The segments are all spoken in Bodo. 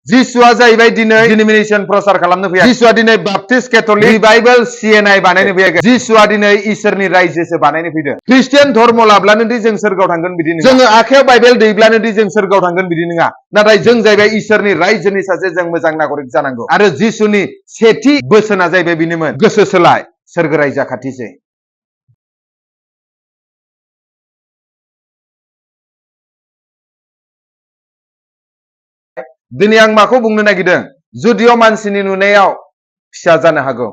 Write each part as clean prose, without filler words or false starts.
जिसुआ जाहैबाय दिनै डिनोमिनेशन प्रसार खालामनो फैयाखै। जिसुआ दिनै बाप्टिस्ट केथलिक रिभाइबल सिएनआई बानायनो फैयाखै। जिसुआ दिनै इसोरनि रायजोसो बानायनो फैदों। ख्रिस्टियान धर्म लाब्लानो दि जों सोरगोआव थांगोन बिदि नङा। जोङो आखायाव बाइबेल दैब्लानो दि जों सोरगोआव थांगोन बिदि नङा। नाथाय जों जाहैबाय इसोरनि रायजोनि सासे जों मोजां नागरिक जानांगौ। आरो जिसुनि सेथि बोसोना जाहैबाय बिनोमोन, गोसो सोलाय, सोरगो रायजोआ खाथिसै। दिनै आं माखौ बुंनो नागिरदों? जुदिअ मानसिनि नुनायाव फिसा जानो हागौ,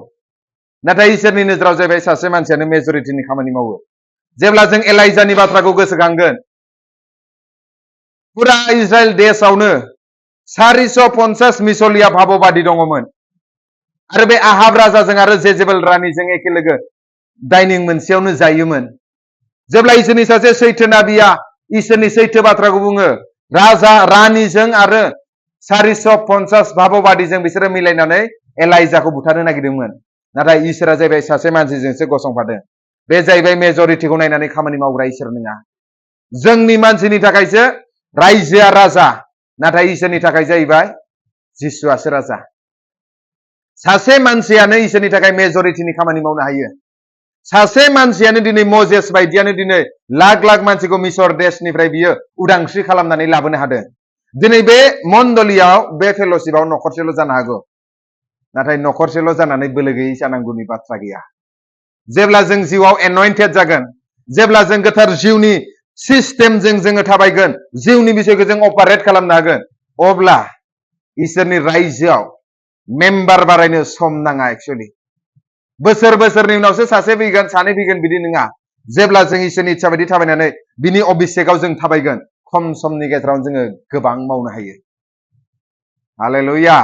नाथाय इसोरनि नोजोराव जाहैबाय सासे मानसियानो मेजरिटिनि खामानि मावो। जेब्ला जों एलाइजानि बाथ्राखौ गोसोखांगोन, फुरा इजराइल देशआवनो 450 मिसलिया भाबबादि दङमोन। आरो बे आहाब राजाजों आरो जेजेबेल रानिजों एखे लोगो डाइनिं मोनसेयावनो जायोमोन। जेब्ला इसोरनि सासे सैथो नाबिया इसोरनि सैथो बाथ्राखौ बुङो, राजा रानिजों आरो 450 भाबबादिजों बिसोरो मिलायनानै एलाइजाखौ बुथारनो नागिरदोंमोन। नाथाय इसोरा जाहैबाय सासे मानसिजोंसो गसंफादों। बे जाहैबाय मेजरिटिखौ नायनानै खामानि मावग्रा इसोर नङा। जोंनि मानसिनि थाखायसो रायजोआ राजा, नाथाय इसोरनि थाखाय जाहैबाय जिसुआसो राजा। सासे मानसियानो इसोरनि थाखाय मेजरिटिनि खामानि मावनो हायो। सासे मानसियानो दिनै मजेस बायदियानो दिनै लाख लाख मानसिखौ मिसर देशनिफ्राय बियो उदांस्रि खालामनानै लाबोनो हादों। दिनै बे मण्डलियाव बे फेल'शिपआव न'खरसेल' जानो हागौ, नाथाय न'खरसेल' जानानै बोलो गैयै जानांगौनि बाथ्रा गैया। जेब्ला जों जिउआव एन'इन्टेड जागोन, जेब्ला जों गोथार जिउनि सिस्टेमजों जोङो थाबायगोन, जिउनि बिसयखौ जों अपारेट खालामनो हागोन, अब्ला इसोरनि रायजोआव मेम्बार बारायनो सम नाङा। एक्चुअलि बोसोर बोसोरनि उनावसो सासे फैगोन, सानै फैगोन बिदि नङा। जेब्ला जों इसोरनि इच्छा बायदि थाबायनानै बिनि अभिषेकआव जों थाबायगोन, खम समनि गेजेरावनो जोङो गोबां मावनो हायो। हालेलुया,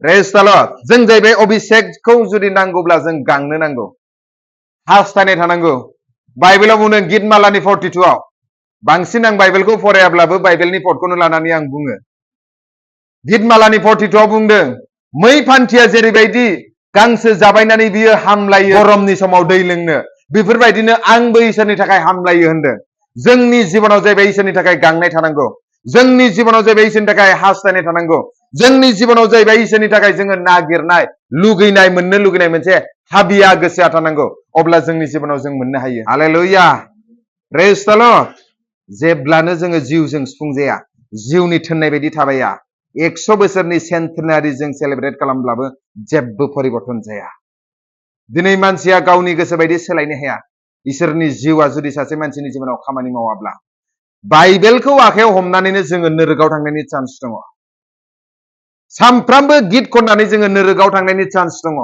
प्रेज द लर्ड। जों जाहैबाय अभिषेकखौ जुदि नांगौब्ला जों गांनो नांगौ, हास्थायनाय थानांगौ। बाइबेलाव बुंदों गितमालानि 42आव, बांसिन आं बाइबेलखौ फरायाब्लाबो बाइबेलनि पदखौनो लानानै आं बुङो। गितमालानि 42आव बुंदों, मै फान्थिया जेरैबायदि गांसो जाबायनानै बियो हामलायो गरमनि समाव दै लोंनो, बेफोरबायदिनो आंबो इसोरनि थाखाय हामलायो होनदों। जोंनि जिबनाव जाहैबाय इसोरनि थाखाय गांनाय थानांगौ। जोंनि जिबनाव जाहैबाय इसोरनि थाखाय हास्थायनाय थानांगौ। जोंनि जिबनाव जाहैबाय इसोरनि थाखाय जोङो नागिरनाय, लुगैनाय, मोननो लुगैनाय मोनसे हाबिया गोसोआ थानांगौ। अब्ला जोंनि जिबनाव जों मोननो हायो। हालेलुया, प्रेज द लर्ड। जेब्लानो जोङो जिउजों सुफुंजाया, जिउनि थोननाय बायदि थाबाया, 100 बोसोरनि सेन्टेनारि जों सेलेब्रेट खालामब्लाबो जेबो परिबर्तन जाया। दिनै मानसिया गावनि गोसो बायदि सोलायनो हाया। इसोरनि जिउआ जुदि सासे मानसिनि जिबनाव खामानि मावाब्ला, बाइबेलखौ आखायाव हमनानैनो जोङो नोरोगाव थांनायनि चान्स दङ। सानफ्रामबो गित खननानै जोङो नोरोगाव थांनायनि चान्स दङ।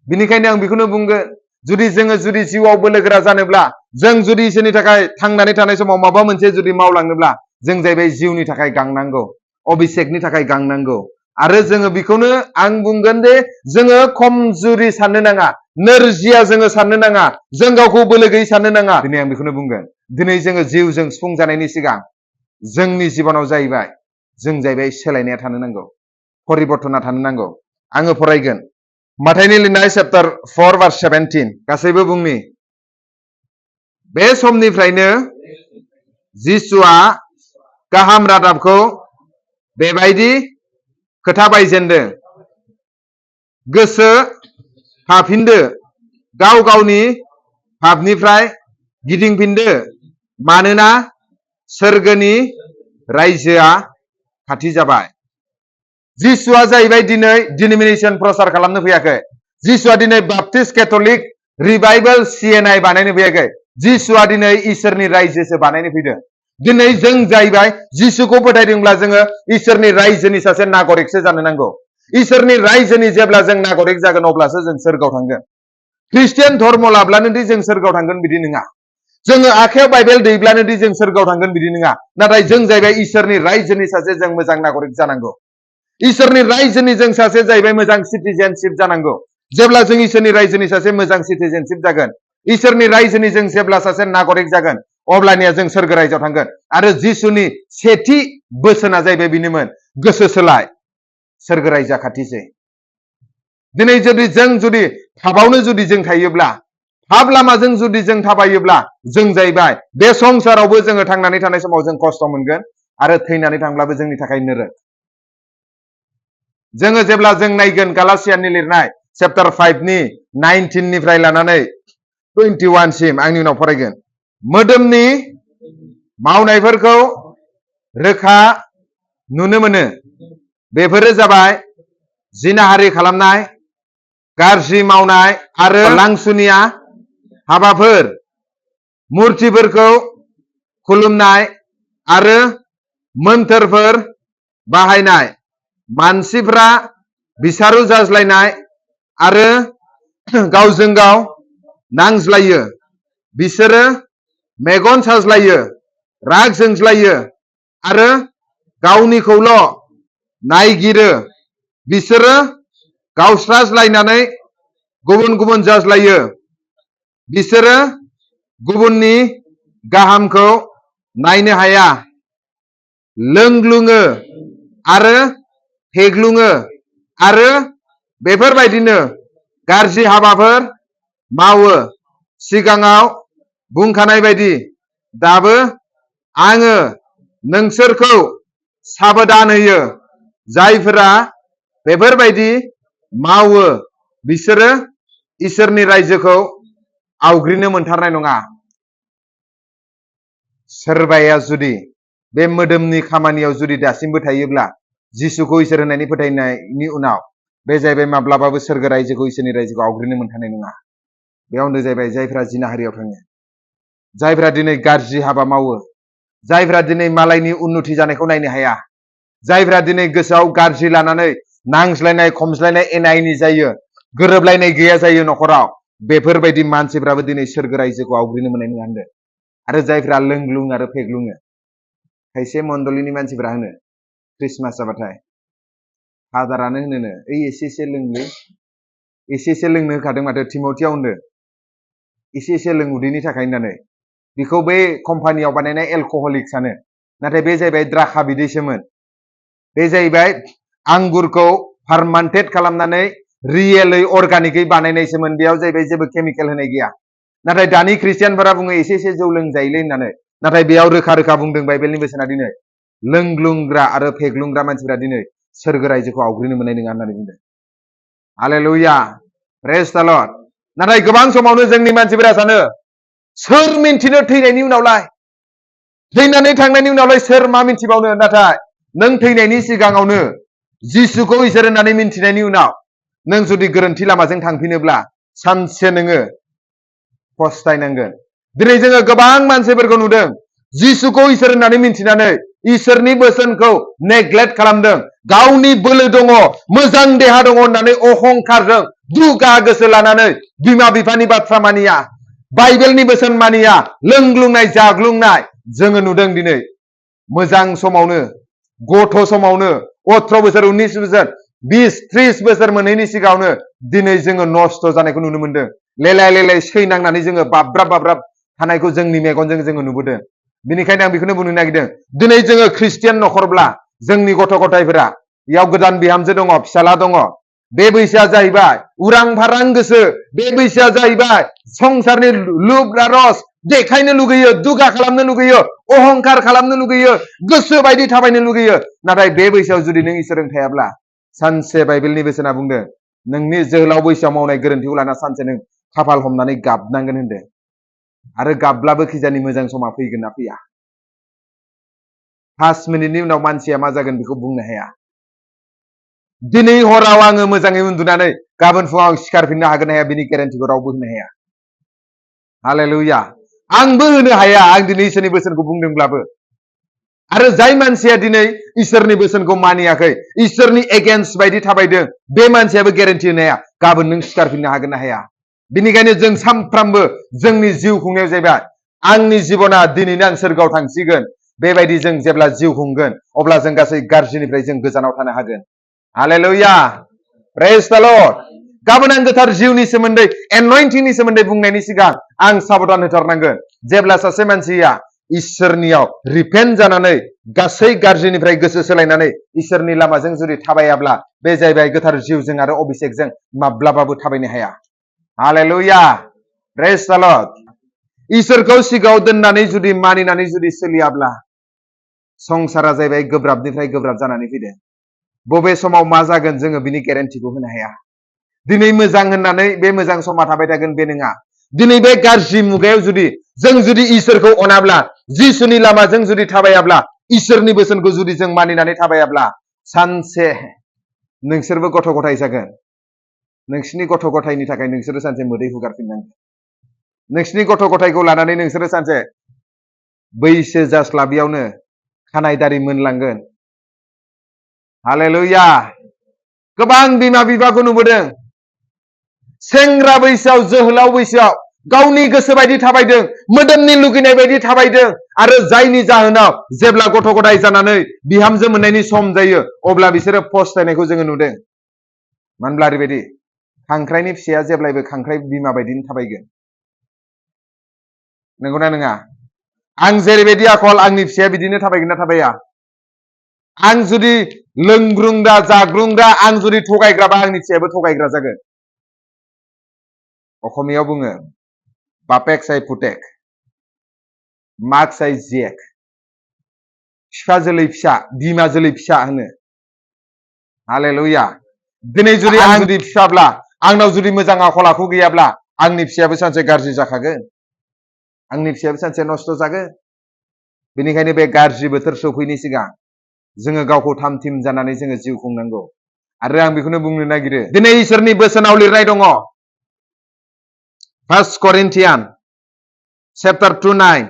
बिनिखायनो आं बेखौनो बुंगोन, जुदि जोङो जिउआव बोलोगोरा जानोब्ला, जों जुदि इसोरनि थाखाय थांनानै थानाय समाव माबा मोनसे जुदि मावलाङोब्ला, जों जाहैबाय जिउनि थाखाय गांनांगौ, अभिषेकनि थाखाय गांनांगौ। आरो जोङो बेखौनो आं बुंगोन दे, जोङो खमजुरि साननो नाङा, नोरजिया जोङो साननो नाङा, जों गावखौ बोलो गैयै साननो नाङा। दिनै आं बेखौनो बुंगोन, दिनै जोङो जिउजों सुफुंजानायनि सिगां जोंनि जिबनाव जाहैबाय, जों जाहैबाय सोलायनाया थानो नांगौ, परिबर्तना थानो नांगौ। आङो फरायगोन माथाइनि लिरनाय चैप्टार 4 भार्स 17, गासैबो बुंनि। बे समनिफ्रायनो जिसुआ गाहाम रादाबखौ बेबायदि खोथा बायजेनदों, गोसो थाफिनदो, गाव गावनि पापनिफ्राय गिदिंफिनदो, मानोना सोरगोनि रायजोआ खाथि जाबाय। जिसुआ जाहैबाय दिनै डिनोमिनेशन प्रसार खालामनो फैयाखै। जिसुआ दिनै बाप्टिस्ट केथलिक रिभाइबल सिएनआई बानायनो फैयाखै। जिसुआ दिनै इसोरनि रायजोसो बानायनो फैदों। दिनै जों जाहैबाय जिसुखौ फोथायदोंब्ला जोङो इसोरनि रायजोनि सासे नागरिकसो जानो नांगौ। इसोरनि रायजोनि जेब्ला जों नागरिक जागोन, अब्लासो जों सोरगोआव थांगोन। ख्रिस्टियान धर्म लाब्लानो दि जों सोरगोआव थांगोन बिदि नङा। जोङो आखायाव बाइबेल दैब्लानो दि जों सोरगोआव थांगोन बिदि नङा। नाथाय जों जाहैबाय इसोरनि रायजोनि सासे जों मोजां नागरिक जानांगौ। इसोरनि रायजोनि जों सासे जाहैबाय मोजां सिटिजेनशिप जानांगौ। जेब्ला जों इसोरनि रायजोनि सासे मोजां सिटिजेनशिप जागोन, इसोरनि रायजोनि जों जेब्ला सासे नागरिक जागोन, अब्लानिया जों सोरगो रायजोआव थांगोन। आरो जिसुनि सेथि बोसोना जाहैबाय बिनोमोन, गोसो सोलाय, सोरगो रायजोआ खाथिसै। दिनै जुदि थाबावनो जुदि जों थायोब्ला, हाब लामाजों जुदि जों थाबायोब्ला, जों जाहैबाय बे संसारावबो जोङो थांनानै थानाय समाव जों खस्थ' मोनगोन, आरो थैनानै थांब्लाबो जोंनि थाखाय नोरो। जोङो जेब्ला जों नायगोन गालासियाननि लिरनाय चैप्टार 5 नि 19 निफ्राय लानानै 21 सिम आंनि उनाव फरायगोन। मोदोमनि मावनायफोरखौ रोखा नुनो मोनो। बेफोरो जाबाय जिनाहारि खालामनाय, गाज्रि मावनाय आरो लांसुनिया हाबाफोर, मुर्तिफोरखौ खुलुमनाय आरो मोन्थोरफोर बाहायनाय, मानसिफ्रा बिसारु जाज्लायनाय आरो गावजों गाव नांज्लायो। बिसोरो मेगन साज्लायो, राग जोंज्लायो आरो गावनिखौल' नायगिरो। बिसोरो गावस्राज्लायनानै गुबुन गुबुन जाज्लायो। बिसोरो गुबुननि गाहामखौ नायनो हाया, लोंग्लुङो आरो फेग्लुङो आरो बेफोरबायदिनो गाज्रि हाबाफोर मावो। सिगाङाव बुंखानाय बायदि दाबो आङो नोंसोरखौ साबधान होयो। जायफोरा बेफोरबायदि मावो बिसोरो इसोरनि रायजोखौ आवग्रिनो मोनथारनाय नङा। सोरबाया जुदि बे मोदोमनि खामानियाव जुदि दासिमबो थायोब्ला जिसुखौ इसोर होननायनि फोथायनायनि उनाव बे जाहैबाय माब्लाबाबो सोरगो रायजोखौ इसोरनि रायजोखौ आवग्रिनो मोनथारनाय नङा। बेयावनो जाहैबाय जायफ्रा जिनाहारियाव थाङो, जायफ्रा दिनै गाज्रि हाबा मावो, जायफ्रा दिनै मालायनि उन्नति जानायखौ नायनो हाया, जायफ्रा दिनै गोसोआव गाज्रि लानानै नांज्लायनाय खमज्लायनाय एना एनि जायो, गोरोबलायनाय गैया जायो न'खराव, बेफोरबायदि मानसिफ्राबो दिनै सोरगो रायजोखौ आवग्रिनो मोननाय नङा होनदों। आरो जायफ्रा लोंग्लुं आरो फेग्लुङो, खायसे मण्डलिनि मानसिफ्रा होनो ख्रिस्टमास जाबाथाय फादारानो होनोनो ओइ एसे एसे लोंलै, एसे एसे लोंनो होखादों माथो थिमथियाव होनदों, एसे एसे लों उदैनि थाखाय होननानै। बेखौ बे कम्पानियाव बानायनाय एलकहलिक सानो, नाथाय बे जाहैबाय द्राखा बिदैसोमोन। बे जाहैबाय आंगुरखौ फार्मान्टेड खालामनानै रियेलै अर्गानिकै बानायनायसोमोन। बेयाव जाहैबाय जेबो केमिकेल होनाय गैया। नाथाय दानि ख्रिस्टियानफोरा बुङो एसे एसे जौ लोंजायोलै होननानै। नाथाय बेयाव रोखा रोखा बुंदों बाइबेलनि बोसोना दिनै लोंग्लुंग्रा आरो फेग्लुंग्रा मानसिफ्रा दिनै सोरगो रायजोखौ आवग्रिनो मोननाय नङा होननानै बुंदों। हालेलुया, प्रेज द लर्ड। नाथाय गोबां समावनो जोंनि मानसिफोरा सानो सोर मिन्थिनो थैनायनि उनावलाय, थैनानै थांनायनि उनावलाय सोर मा मिन्थिबावनो। नाथाय नों थैनायनि सिगाङावनो जिसुखौ इसोर होननानै मिन्थिनायनि उनाव नों जुदि गोरोन्थि लामाजों थांफिनोब्ला सानसे नोङो फस्थायनांगोन। दिनै जोङो गोबां मानसिफोरखौ नुदों जिसुखौ इसोर होननानै मिन्थिनानै इसोरनि बोसोनखौ नेग्लेक्ट खालामदों। गावनि बोलो दङ, मोजां देहा दङ होननानै अहंखारजों दुगा गोसो लानानै बिमा बिफानि बाथ्रा मानिया, बाइबेलनि बोसोन मानिया, लोंग्लुंनाय जाग्लुंनाय जोङो नुदों। दिनै मोजां समावनो, गथ' समावनो 18 बोसोर 19 बोसोर 20-30 बोसोर मोनैनि सिगाङावनो दिनै जोङो नस्थ' जानायखौ नुनो मोनदों। लेलाय लेलाय सैनांनानै जोङो बाब्राब बाब्राब थानायखौ जोंनि मेगनजों जोङो नुबोदों। बेनिखायनो आं बेखौनो बुंनो नागिरदों, दिनै जोङो ख्रिस्टियान न'खरब्ला जोंनि गथ' गथायफोरा बेयाव गोदान बिहामजो दङ, फिसाला दङ। बे बैसोआ जाहैबाय उरां फारां गोसो। बे बैसोआ जाहैबाय संसारनि लुब लारस देखायनो लुगैयो, दुगा खालामनो लुगैयो, अहंखार खालामनो लुगैयो, गोसो बायदि थाबायनो लुगैयो। नाथाय बे बैसोआव जुदि नों इसोरजों थायाब्ला सानसे बाइबेलनि बोसोना बुंदों नोंनि जोहोलाव बैसोआव मावनाय गोरोन्थिखौ लाना सानसे नों खाफाल हमनानै गाबनांगोन होनदों। आरो गाबब्लाबो खिजानि मोजां समा फैगोन ना फैया। 5 मिनिटनि उनाव मानसिया मा जागोन बेखौ बुंनो हाया। दिनै हराव आङो मोजाङै उन्दुनानै गाबोन फुङाव सिखारफिननो हागोन ना हाया बिनि गेरेन्टिखौ रावबो होनो हाया। हालेलुया, आंबो होनो हाया आं दिनै इसोरनि बोसोनखौ बुंदोंब्लाबो। आरो जाय मानसिया दिनै इसोरनि बोसोनखौ मानियाखै, इसोरनि एगेन्स्ट बायदि थाबायदों, बे मानसियाबो गेरेन्टि होनो हाया गाबोन नों सिखारफिननो हागोन ना हाया। बेनिखायनो जों सानफ्रामबो जोंनि जिउ खुंनायाव जाहैबाय आंनि जिबना दिनैनो आं सोरगोआव थांसिगोन बेबायदि जों जेब्ला जिउ खुंगोन अब्ला जों गासै गाज्रिनिफ्राय जों गोजानाव थानो हागोन। हालेलुया, प्रेज द लर्ड। गाबोन आं गोथार जिउनि सोमोन्दै, एनयन्टिंनि सोमोन्दै बुंनायनि सिगां आं साबधान होथारनांगोन। जेब्ला सासे मानसिया इसोरनियाव रिपेन्ट जानानै गासै गाज्रिनिफ्राय गोसो सोलायनानै इसोरनि लामाजों जुदि थाबायाब्ला बे जाहैबाय गोथार जिउजों आरो अभिषेकजों माब्लाबाबो थाबायनो हाया। हालेलुया, प्रेज द लर्ड। इसोरखौ सिगाङाव दोननानै जुदि मानिनानै जुदि सोलियाब्ला संसारा जाहैबाय गोब्राबनिफ्राय गोब्राब जानानै फैदों। बबे समाव मा जागोन जोङो बिनि गेरेन्टिखौ होनो हाया। दिनै मोजां होननानै बे मोजां समा थाबाय थागोन बे नङा। दिनै बे गाज्रि मुगायाव जुदि जों जुदि इसोरखौ अनाब्ला, जिसुनि लामाजों जुदि थाबायाब्ला, इसोरनि बोसोनखौ जुदि जों मानिनानै थाबायाब्ला, सानसे नोंसोरबो गथ' गथाय जागोन। नोंसिनि गथ' गथायनि थाखाय नोंसोरो सानसे मोदै हुगारफिननांगोन। नोंसिनि गथ' गथायखौ लानानै नोंसोरो सानसे बैसो जास्लाबियावनो खानाय दारि मोनलांगोन। हालेलुया। गोबां बिमा बिफाखौ नुबोदों। सेंग्रा बैसोआव, जोहोलाव बैसोआव गावनि गोसो बायदि थाबायदों, मोदोमनि लुगैनाय बायदि थाबायदों, आरो जायनि जाहोनाव जेब्ला गथ' गथाय जानानै बिहामजो मोननायनि सम जायो अब्ला बिसोरो फस्थायनायखौ जोङो नुदों। मानोब्ला ओरैबायदि खांख्राइनि फिसाया जेब्लायबो खांख्राइ बिमा बायदिनो थाबायगोन। नंगौना नङा? आं जेरैबायदि आखल, आंनि फिसाया बिदिनो थाबायगोन ना थाबाया? आं जुदि लोंग्रुंगा जाग्रुंगा, आं जुदि थगायग्राबा आंनि फिसायाबो थगायग्रा जागोन। अखमियाव बुङो बापेक साय पुटेक, माक साय जियेक। फिफा जोलै फिसा, बिमा जोलै फिसा होनो। हालेलुया। दिनै जुदि आं जुदि फिसाब्ला, आंनाव जुदि मोजां आखल आखु गैयाब्ला, आंनि फिसायाबो सानसे गाज्रि जाखागोन। आंनि फिसायाबो सानसे नस्थ' जागोन। बेनिखायनो बे गाज्रि बोथोर सफैनि सिगां जोङो गावखौ थाम थिम जानानै जोङो जिउ खुंनांगौ। आरो आं बेखौनो बुंनो नागिरो, दिनै इसोरनि बोसोनाव लिरनाय दङ, 1 करिन्थियान चेप्टार 2:9,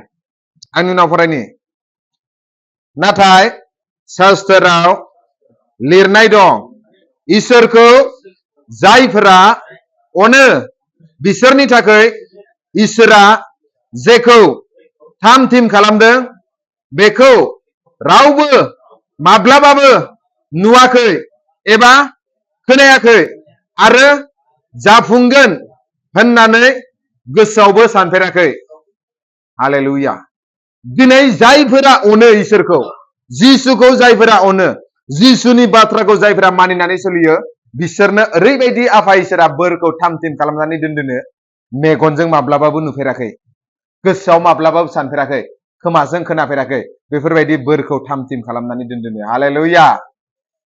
आंनि उनाव फरायनि। नाथाय शास्त्रोआव लिरनाय दं, इसोरखौ जायफोरा अनो बिसोरनि थाखाय इसोरा जेखौ थाम थिम खालामदों बेखौ रावबो माब्लाबाबो नुवाखै एबा खोनायाखै आरो जाफुंगोन होननानै गोसोआवबो सानफेराखै। हालेलुया। दिनै जायफोरा अनो इसोरखौ, जिसुखौ जायफोरा अनो, जिसुनि बाथ्राखौ जायफोरा मानिनानै सोलियो, बिसोरनो ओरैबायदि आफा इसोरा बोरखौ थाम थिम खालामनानै दोनदोनो, मेगनजों माब्लाबाबो नुफेराखै, गोसोआव माब्लाबाबो सानफेराखै, खोमाजों खोनाफेराखै, बेफोरबायदि बोरखौ थाम थिम खालामनानै दोनदोनो। हालेलुया।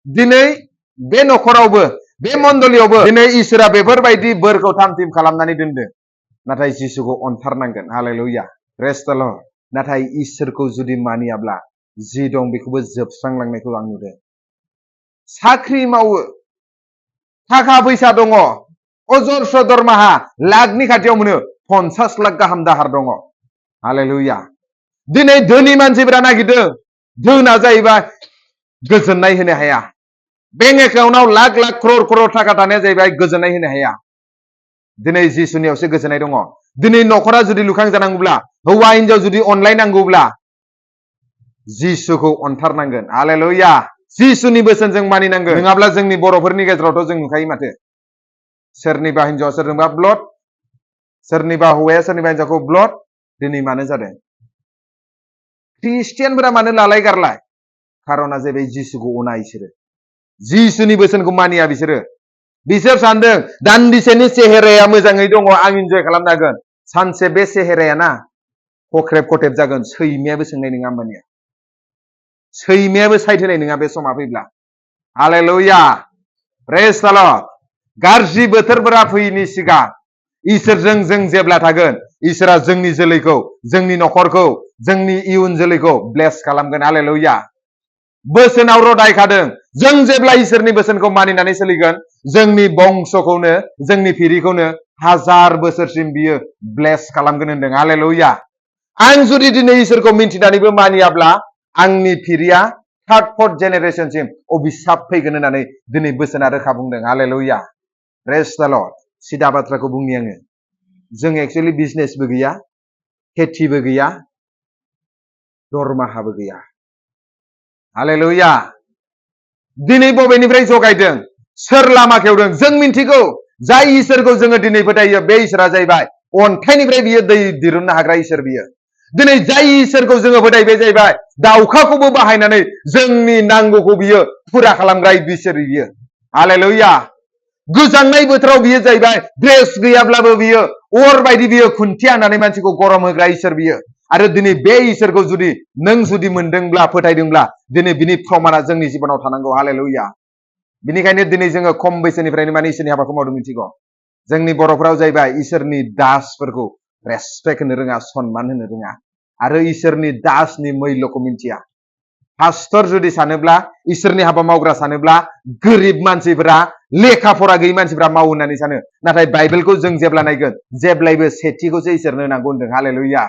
दिनै बे न'खरावबो, बे मण्डलियावबो दिनै इसोरा बेफोरबायदि बोरखौ थाम थिम खालामनानै दोनदों। नाथाय जिसुखौ अनथारनांगोन। हालेलुया। प्रेज द लर्ड। नाथाय इसोरखौ जुदि मानियाब्ला जि दं बेखौबो जोबस्रांलांनायखौ आं नुदों। साख्रि मावो, थाखा फैसा दङ, अजरस दरमाहा लाखनि खाथियाव मोनो, 50 लाख गाहाम दाहार दङ। हालेलुया। दिनै धोनि मानसिफोरा नागिरदों, धोना जाहैबाय गोजोननाय होनो हाया। बेंक एकाउन्टाव लाख लाख क्रर क्रर थाखा थानाया जाहैबाय गोजोननाय होनो हाया। दिनै जिसुनियावसो गोजोननाय दङ। दिनै न'खरा जुदि लुखांजानांगौब्ला, हौवा हिनजाव जुदि अनलायनांगौब्ला जिसुखौ अनथारनांगोन। हालेलुया। जिसुनि बोसोनजों मानिनांगोन। नङाब्ला जोंनि बर'फोरनि गेजेरावथ' जों नुखायो माथो, सोरनिबा हिनजावा सोरजोंबा ब्लड, सोरनिबा हौवाया सोरनिबा हिनजावखौ ब्लड। दिनै मानो जादों? ख्रिस्टियानफोरा मानो लालाय गारलाय? खारना जाहैबाय जिसुखौ अना इसोरो, जिसुनि बोसोनखौ मानिया बिसोरो। बिसोर सानदों दान्दिसेनि सेहेराया मोजाङै दङ, आं इन्जय खालामनो हागोन। सानसे बे सेहेराया ना खख्रेब खथेब जागोन, सैमायाबो सोंनाय नङा होमबानिया। सैमायाबो साइड होनाय नङा बे समा फैब्ला। हालेलुया। प्रेज द लर्ड। गाज्रि बोथोरफोरा फैयैनि सिगां इसोरजों जों जेब्ला थागोन, इसोरा जोंनि जोलैखौ, जोंनि न'खरखौ, जोंनि इयुन जोलैखौ ब्लेस खालामगोन। हालेलुया। बोसोनाव रदायखादों, जों जेब्ला इसोरनि बोसोनखौ मानिनानै सोलिगोन, जोंनि बंस'खौनो, जोंनि फिरिखौनो 1000 बोसोरसिम बियो ब्लेस खालामगोन होनदों। हालेलुया। आं जुदि दिनै इसोरखौ मिन्थिनानैबो मानियाब्ला आंनि फिरिया 3rd 4th जेनेरेसनसिम अभिशाप फैगोन होननानै दिनै बोसोना रोखा बुंदों। हालेलुया। प्रेज द लर्ड। सिदा बाथ्राखौ बुंनि आङो, जों एक्चुअलि बिजनेसबो गैया, खेथिबो गैया, दरमाहाबो गैया। हालेलुया। दिनै बबेनिफ्राय जगायदों? सोर लामा खेवदों? जों मिन्थिगौ। जाय इसोरखौ जोङो दिनै फोथायो, बे इसोरा जाहैबाय अन्थाइनिफ्राय बियो दै दिरुननो हाग्रा इसोर बियो। दिनै जाय इसोरखौ जोङो फोथायो बे जाहैबाय दाउखाखौबो बाहायनानै जोंनि नांगौखौ बियो फुरा खालामग्रा इसोर बियो। हालेलुया। गोजांनाय बोथोराव बियो जाहैबाय ड्रेस गैयाब्लाबो बियो अर बायदि बियो खुन्थिया होनानै मानसिखौ गरम होग्रा इसोर बियो। आरो दिनै बे इसोरखौ जुदि नों जुदि मोनदोंब्ला, फोथायदोंब्ला, दिनै बिनि प्रमाणा जोंनि जिबनाव थानांगौ। हालेलुया। बिनिखायनो दिनै जोङो खम बैसोनिफ्रायनो माने इसोरनि हाबाखौ मावदों मिथिगौ जोंनि बर'फोराव जाहैबाय इसोरनि दासफोरखौ रेसपेक्ट होनो रोङा सनमान होनो रोङा आरो इसोरनि दासनि मैल्यखौ मिथिया पास्टर जुदि सानोब्ला इसोरनि हाबा मावग्रा सानोब्ला गोरिब मानसिफोरा लेखा फरा गैयै मानसिफोरा मावो होननानै सानो नाथाय बाइबेलखौ जों जेब्ला नायगोन जेब्लायबो सेथिखौसो इसोरनो होनांगौ होनदों हालेलुया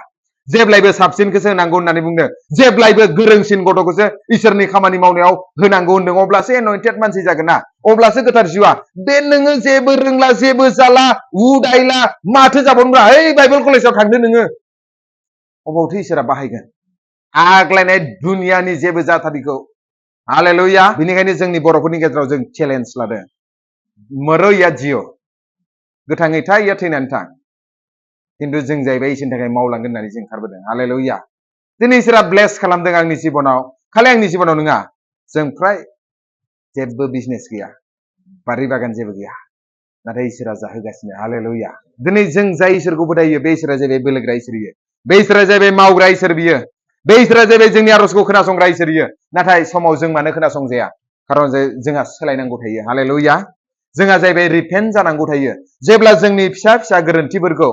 जेब्लायबो साबसिनखौसो होनांगौ होननानै बुंदों जेब्लायबो गोरोंसिन गथ'खौसो इसोरनि खामानि मावनायाव होनांगौ होनदों अब्लासो एनयन्टेड मानसि जागोन ना अब्लासो गोथार जिउआ बे नोङो जेबो रोंला जेबो जाला उदायला माथो जाबावनोब्रा ओइ बाइबेल कलेजाव थांदो नोङो अबावथो इसोरा बाहायगोन आग्लायनाय दुनियानि जेबो जाथारिखौ हालेलुया बिनिखायनो जोंनि बर'फोरनि गेजेराव जों चेलेन्ज लादों मरो या जिअ गोथाङै था या थैनानै था खिन्थु जों जाहैबाय इसोरनि थाखाय मावलांगोन होननानै जों ओंखारबोदों हालेलुया दिनै इसोरा ब्लेस खालामदों आंनि जिबनाव खालि आंनि जिबनाव नङा जों फ्राय जेबो बिजनेस गैया बारि बागान जेबो गैया नाथाय इसोरा जाहोगासिनो हालेलुया दिनै जों जाय इसोरखौ फोथायो बे इसोरा जाहैबाय बोलोग्रा इसोर बियो बे इसोरा जाहैबाय मावग्रा इसोर बियो बे इसोरा जाहैबाय जोंनि आरजखौ खोनासंग्रा इसोर बियो नाथाय समाव जों मानो खोनासंजाया खारन जोंहा सोलायनांगौ थायो हालेलुया जोंहा जाहैबाय रिपेन्ट जानांगौ थायो जेब्ला जोंनि फिसा फिसा गोरोन्थिफोरखौ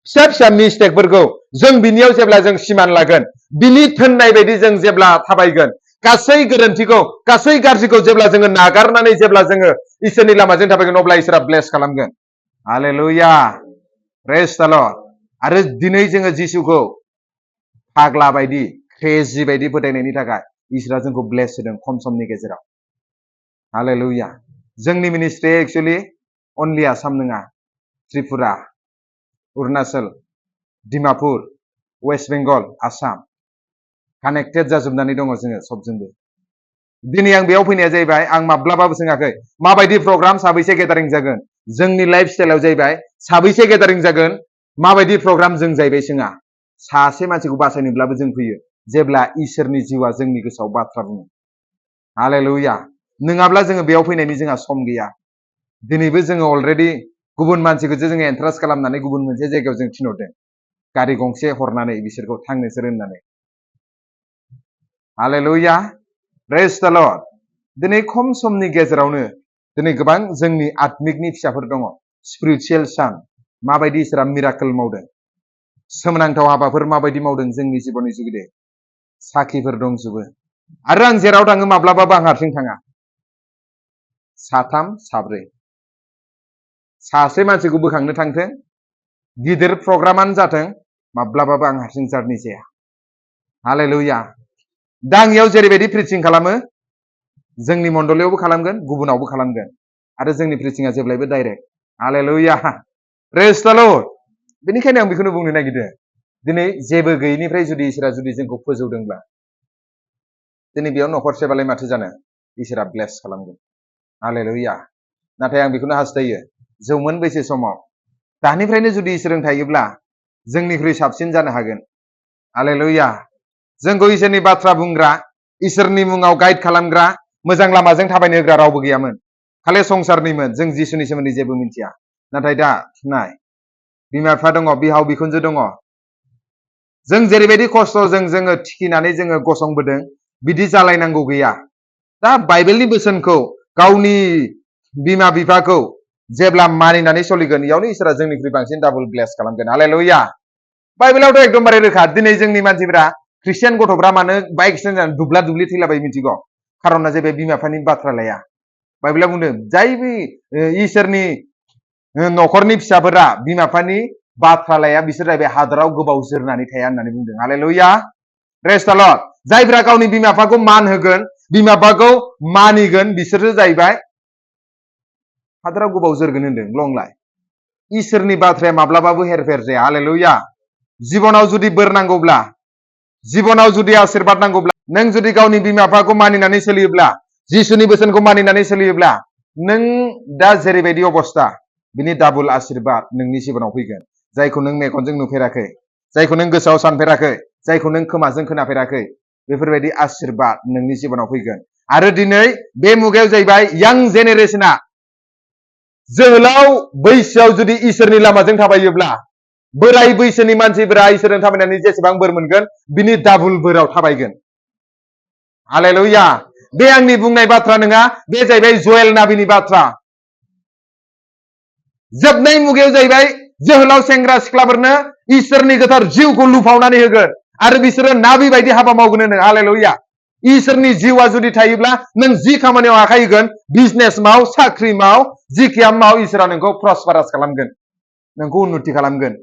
फिसा फिसा मिस्टेकफोरखौ जों बिनियाव जेब्ला जों सिमान लागोन बिनि थोननाय बायदि जों जेब्ला थाबायगोन गासै गोरोन्थिखौ गासै गाज्रिखौ जेब्ला जोङो नागारनानै जेब्ला जोङो इसोरनि लामाजों थाबायगोन अब्ला इसोरा ब्लेस खालामगोन हालेलुया प्रेज द लर्ड आरो दिनै जोङो जिसुखौ फाग्ला बायदि क्रेजि बायदि फोथायनायनि थाखाय इसोरा जोंखौ ब्लेस होदों खम समनि गेजेराव हालेलुया जोंनि मिनिस्ट्रिया एक्चुअलि अनलि आसाम नङा त्रिपुरा अरुणाचल डिमापुर वेस्ट बेंगल आसाम कानेक्टेड जाजोबनानै दङ जोङो सबजोंबो दिनै आं बेयाव फैनाया जाहैबाय आं माब्लाबाबो सोङाखै माबायदि प्रग्राम साबैसे गेदारिं जागोन जोंनि लाइफ स्टाइलाव जाहैबाय साबैसे गेदारिं जागोन माबायदि प्रग्राम जों जाहैबाय सोङा सासे मानसिखौ बासायनोब्लाबो जों फैयो जेब्ला इसोरनि जिउआ जोंनि गोसोआव बाथ्रा बुङो हालेलुया नङाब्ला जोङो बेयाव फैनायनि जोंहा सम गैया दिनैबो जोङो अलरेडि गुबुन मानसिखौसो जोङो एन्ट्रान्स खालामनानै गुबुन मोनसे जायगायाव जों थिनहरदों गारि गंसे हरनानै बिसोरखौ थांनोसोर होननानै हालेलुया प्रेज द लर्ड दिनै खम समनि गेजेरावनो दिनै गोबां जोंनि आत्मिकनि फिसाफोर दङ स्पिरिचुवेल सान माबायदि इसोरा मिराकल मावदों सोमोनांथाव हाबाफोर माबायदि मावदों जोंनि जिबननि जुगिदे साखिफोर दंजोबो आरो आं जेराव थाङो माब्लाबाबो आं हारसिं थाङा साथाम साब्रै सासे मानसिखौ बोखांनो थांथों गिदिर प्रग्रामानो जाथों माब्लाबाबो आं हारसिं जारनि जाया हालेलुया दा आं इयाव जेरैबायदि प्रिचिं खालामो जोंनि मण्डलियावबो खालामगोन गुबुनावबो खालामगोन आरो जोंनि प्रिचिंआ जेब्लायबो डाइरेक्ट हालेलुया प्रेज द लर्ड बेनिखायनो आं बेखौनो बुंनो नागिरदों दिनै जेबो गैयैनिफ्राय जुदि इसोरा जुदि जोंखौ फोजौदोंब्ला दिनै बेयाव न'खरसेबालाय माथो जानो इसोरा ब्लेस खालामगोन हालेलुया नाथाय आं बेखौनो हास्थायो जौमोन बैसो समाव दानिफ्रायनो जुदि इसोर थायोब्ला जोंनिख्रुइ साबसिन जानो हागोन हालेलुया जोंखौ इसोरनि बाथ्रा बुंग्रा इसोरनि मुङाव गाइड खालामग्रा मोजां लामाजों थाबायनो होग्रा रावबो गैयामोन खालि संसारनिमोन जों जिसुनि सोमोन्दै जेबो मिथिया नाथाय दा नाय बिमा बिफा दङ बिहाव बिखुनजो दङ जों जेरैबायदि खस्थ'जों जोङो थिखिनानै जोङो गसंबोदों बिदि जालायनांगौ गैया दा बाइबेलनि बोसोनखौ गावनि बिमा बिफाखौ जेब्ला मानिनानै सोलिगोन इयावनो इसोरा जोंनिख्रुइ बांसिन डाबल ब्लेस खालामगोन हालेलुया बाइबेलावथ' एकदमबारे रोखा दिनै जोंनि मानसिफोरा ख्रिस्टियान गथ'फ्रा मानो बाइक एक्सिडेन्ट जानानै दुब्ला दुब्लि थैलाबायो मिथिगौ खारना जाहैबाय बिमा बिफानि बाथ्रा लाया बाइबेला बुंदों जाय इसोरनि न'खरनि फिसाफोरा बिमा बिफानि बाथ्रा लाया बिसोर जाहैबाय हादराव गोबाव जोरनानै थाया होननानै बुंदों हालेलुया प्रेज द लर्ड जायफ्रा गावनि बिमा बिफाखौ मान होगोन बिमा बिफाखौ मानिगोन बिसोरसो जाहैबाय हादराव गोबाव जोरगोन होनदों लं लाइफ इसोरनि बाथ्राया माब्लाबाबो हेरफेर जाया हालेलुया जिबनाव जुदि बोर नांगौब्ला जिबनाव जुदि आशीर्बाद नांगौब्ला नों जुदि गावनि बिमा बिफाखौ मानिनानै सोलियोब्ला जिसुनि बोसोनखौ मानिनानै सोलियोब्ला नों दा जेरैबायदि अबस्था बिनि डाबल आशीर्बाद नोंनि जिबनाव फैगोन जायखौ नों मेगनजों नुफेराखै जायखौ नों गोसोआव सानफेराखै जायखौ नों खोमाजों खोनाफेराखै बेफोरबायदि आशीर्बाद नोंनि जिबनाव फैगोन आरो दिनै बे मुगायाव जाहैबाय यां जेनेरेशना जोहोलाव बैसोआव जुदि इसोरनि लामाजों थाबायोब्ला बोराय बैसोनि मानसिफोरा इसोरजों थाबायनानै जेसेबां बोर मोनगोन बिनि डाबल बोराव थाबायगोन हालेलुया बे आंनि बुंनाय बाथ्रा नङा, बे जाहैबाय जयेल नाबिनि बाथ्रा। जोबनाय मुगायाव जाहैबाय जोहोलाव सेंग्रा सिख्लाफोरनो इसोरनि गोथार जिउखौ लुफावनानै होगोन आरो बिसोरो नाबि बायदि हाबा मावगोन होनो। हालेलुया। इसोरनि जिउआ जुदि थायोब्ला नों जि खामानियाव आखाइ होगोन, बिजनेस माव, साख्रि माव, जिखिया माव, इसोरा नोंखौ प्रस्पारास खालामगोन, नोंखौ उन्नति खालामगोन।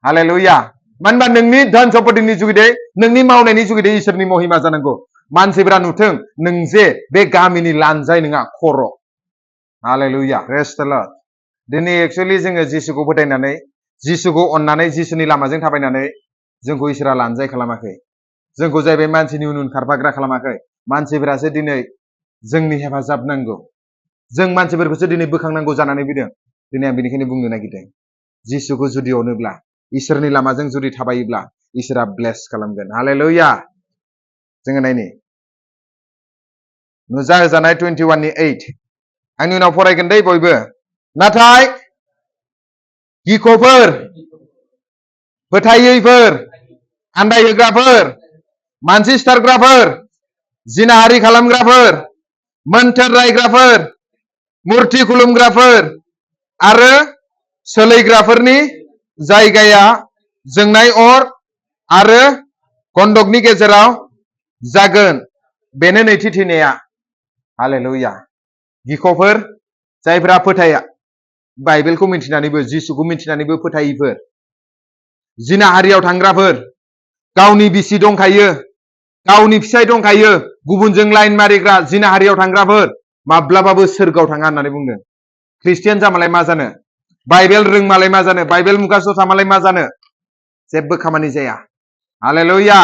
हालेलुया। मानो होनबा नोंनि धन सम्पतिनि जुगिदै, नोंनि मावनायनि जुगिदै इसोरनि महिमा जानांगौ। मानसिफोरा नुथों नों जे बे गामिनि लानजाय नङा, खर'। हालेलुया। प्रेज द लर्ड। दिनै एक्चुअलि जोङो जिसुखौ फोथायनानै, जिसुखौ अननानै, जिसुनि लामाजों थाबायनानै जोंखौ इसोरा लानजाय खालामाखै। जोंखौ जाहैबाय मानसिनि उन उन खारफाग्रा खालामाखै। मानसिफोरासो दिनै जोंनि हेफाजाब नांगौ। जों मानसिफोरखौसो दिनै बोखांनांगौ जानानै फैदों। दिनै आं बेनिखायनो बुंनो नागिरदों, जिसुखौ जुदि अनोब्ला, इसोरनि लामाजों जुदि थाबायोब्ला, इसोरा ब्लेस खालामगोन। हालेलुया। जोङो नायनि नुजाहोजानाय 21:8। आंनि उनाव फरायगोन दै बयबो। नाथाय गिख'फोर, फोथायैफोर, आन्दायहोग्राफोर, मानसि सिथारग्राफोर, जिनाहारि खालामग्राफोर, मोन्थोर रायग्राफोर, मुर्ति खुलुमग्राफोर आरो सोलैग्राफोरनि जायगाया जोंनाय अर आरो गन्धकनि गेजेराव जागोन। बेनो नैथि थैनाया। हालेलुया। गिख'फोर, जायफोरा फोथाया, बाइबेलखौ मिथिनानैबो, जिसुखौ मिथिनानैबो फोथायैफोर, जिनाहारियाव थांग्राफोर, गावनि बिसि दंखायो, गावनि फिसाय दंखायो, गुबुनजों लाइन मारिग्रा जिनाहारियाव थांग्राफोर माब्लाबाबो सोरगोआव थाङा होननानै बुंदों। ख्रिस्टियान जामालाय मा जानो, बाइबेल रोंमालाय मा जानो, बाइबेल मुगासो थामालाय मा जानो, जेबो खामानि जाया। हालेलुया।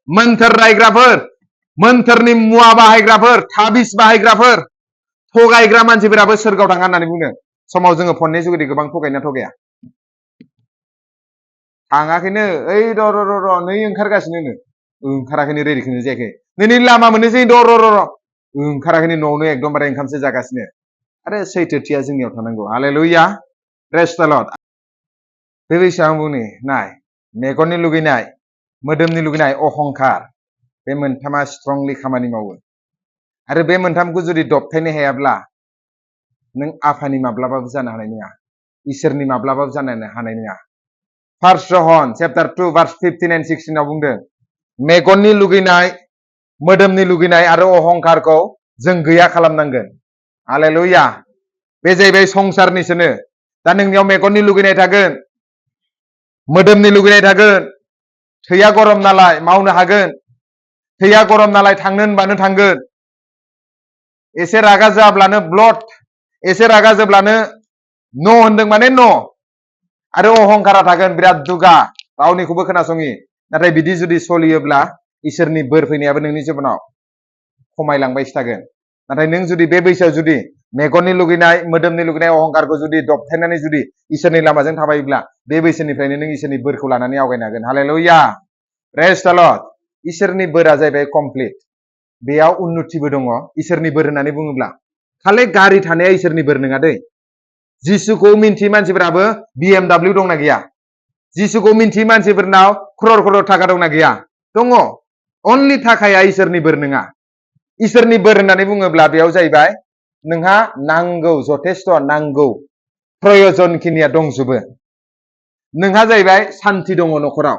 मोन्थोर रायग्राफोर, मोन्थोरनि मुवा बाहायग्राफोर, थाबिस बाहायग्राफोर, थगायग्रा मानसिफोराबो सोरगोआव थाङा होननानै बुंदों। समाव जोङो फननि जुगिदि गोबां थगायना थगाया? थाङाखैनो, ओइ र' नै ओंखारगासिनो नो, ओंखाराखैनो, रेडिखौनो जायाखै, नोंनि लामा मोननोसै, र' ओंखाराखैनो, न'आवनो एकदमबारे ओंखामसो जागासिनो। आरो सैथोथिया जोंनियाव थानांगौ। हालेलुया। प्रेज द लर्ड। बे बैसोआव आं बुंनि, नाय, मेगननि लुगैनाय, मोदोमनि लुगैनाय, अहंखार, बे मोनथामा स्ट्रंलि खामानि मावो। आरो बे मोनथामखौ जुदि दबथायनो हायाब्ला नों आफानि माब्लाबाबो जानो हानाय नङा, इसोरनि माब्लाबाबो जानो हानाय नङा। 1 जन चैप्टार 2 verse 15 and 16 आव बुंदों, मेगननि लुगैनाय, मोदोमनि लुगैनाय आरो अहंखारखौ जों गैया खालामनांगोन। हालेलुया। बे जाहैबाय संसारनिसोनो। दा नोंनियाव मेगननि लुगैनाय थागोन, मोदोमनि लुगैनाय थागोन, थैया गरम नालाय मावनो हागोन, थैया गरम नालाय थांनो होनबानो थांगोन, एसे रागा जाब्लानो ब्लड, एसे रागा जोब्लानो न' होनदों माने न'। आरो अहंकारा थागोन, बिराद दुगा, रावनिखौबो खोनासङि। नाथाय बिदि जुदि सलियोब्ला इसोरनि बोर फैनायाबो नोंनि जिबनाव खमायलांबायसो थागोन। नाथाय नों जुदि बे बैसोआव जुदि मेगननि लुगैनाय, मोदोमनि लुगैनाय, अहंकारखौ जुदि दबथायनानै जुदि इसोरनि लामाजों थाबायोब्ला बे बैसोनिफ्रायनो नों इसोरनि बोरखौ लानानै आवगायनो हागोन। हालेलुया। प्रेज द लर्ड। इसोरनि बोरा जाहैबाय कमप्लिट। बेयाव उन्नतिबो दङ। इसोरनि बोर होननानै बुङोब्ला खालि गारि थानाया इसोरनि बोर नङा दै। जिसुखौ मिन्थियै मानसिफोराबो BMW दंना गैया? जिसुखौ मिन्थियै मानसिफोरनाव क्रर क्रर थाखा दंना गैया? दङ। अनलि थाखाया इसोरनि बोर नङा। इसोरनि बोर होननानै बुङोब्ला बेयाव जाहैबाय नोंहा नांगौ, जथेस्थ नांगौ, प्रयजनखिनिया दंजोबो। नोंहा जाहैबाय सान्थि दङ न'खराव,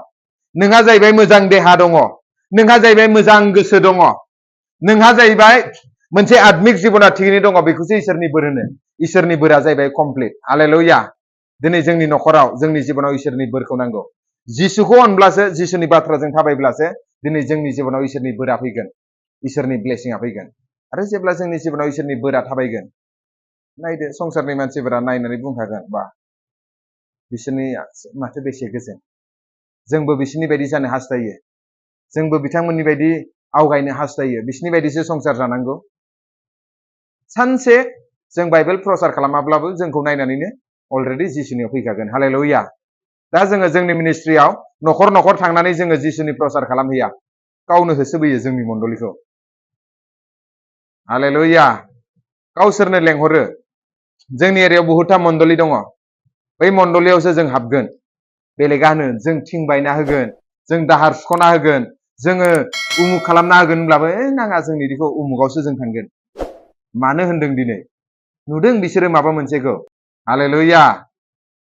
नोंहा जाहैबाय मोजां देहा दङ, नोंहा जाहैबाय मोजां गोसो दङ, नोंहा जाहैबाय मोनसे आत्मिक जिबना थिगैनो दङ। बेखौसो इसोरनि बोर होनो। इसोरनि बोरा जाहैबाय कमप्लिट। हालेलुया। दिनै जोंनि न'खराव, जोंनि जिबनाव इसोरनि बोरखौ नांगौ। जिसुखौ अनब्लासो, जिसुनि बाथ्राजों थाबायब्लासो दिनै जोंनि जिबनाव इसोरनि बोरा फैगोन, इसोरनि ब्लेसिंआ फैगोन। आरो जेब्ला जोंनि जिबनाव इसोरनि बोरा थाबायगोन, नायदो संसारनि मानसिफोरा नायनानै बुंखागोन, बा बिसोरनि माथो बेसे गोजोन, जोंबो बिसोरनि बायदि जानो हास्थायो, जोंबो बिथांमोननि बायदि आवगायनो हास्थायो, बिसोरनि बायदिसो संसार जानांगौ। सानसे जों बाइबेल प्रचार खालामाब्लाबो जोंखौ नायनानैनो अलरेडि जिसुनियाव फैखागोन। हालेलुया। दा जोङो जोंनि मिनिस्ट्रियाव न'खर न'खर थांनानै जोङो जिसुनि प्रचार खालामहैया, गावनो होसोबोयो जोंनि मण्डलिखौ। हालेलुया। गावसोरनो लेंहरो। जोंनि एरियायाव बहुतथा मण्डलि दङ। बै मण्डलियावसो जों हाबगोन। बेलेगा होनो जों थिं बायना होगोन, जों दाहार सुख'ना होगोन, जोङो उमुक खालामना होगोन होनब्लाबो नाङा जोंनि बिदिखौ उमुकावसो जों थांगोन। मानो होनदों दिनै नुदों बिसोरो माबा मोनसेखौ हालेलुया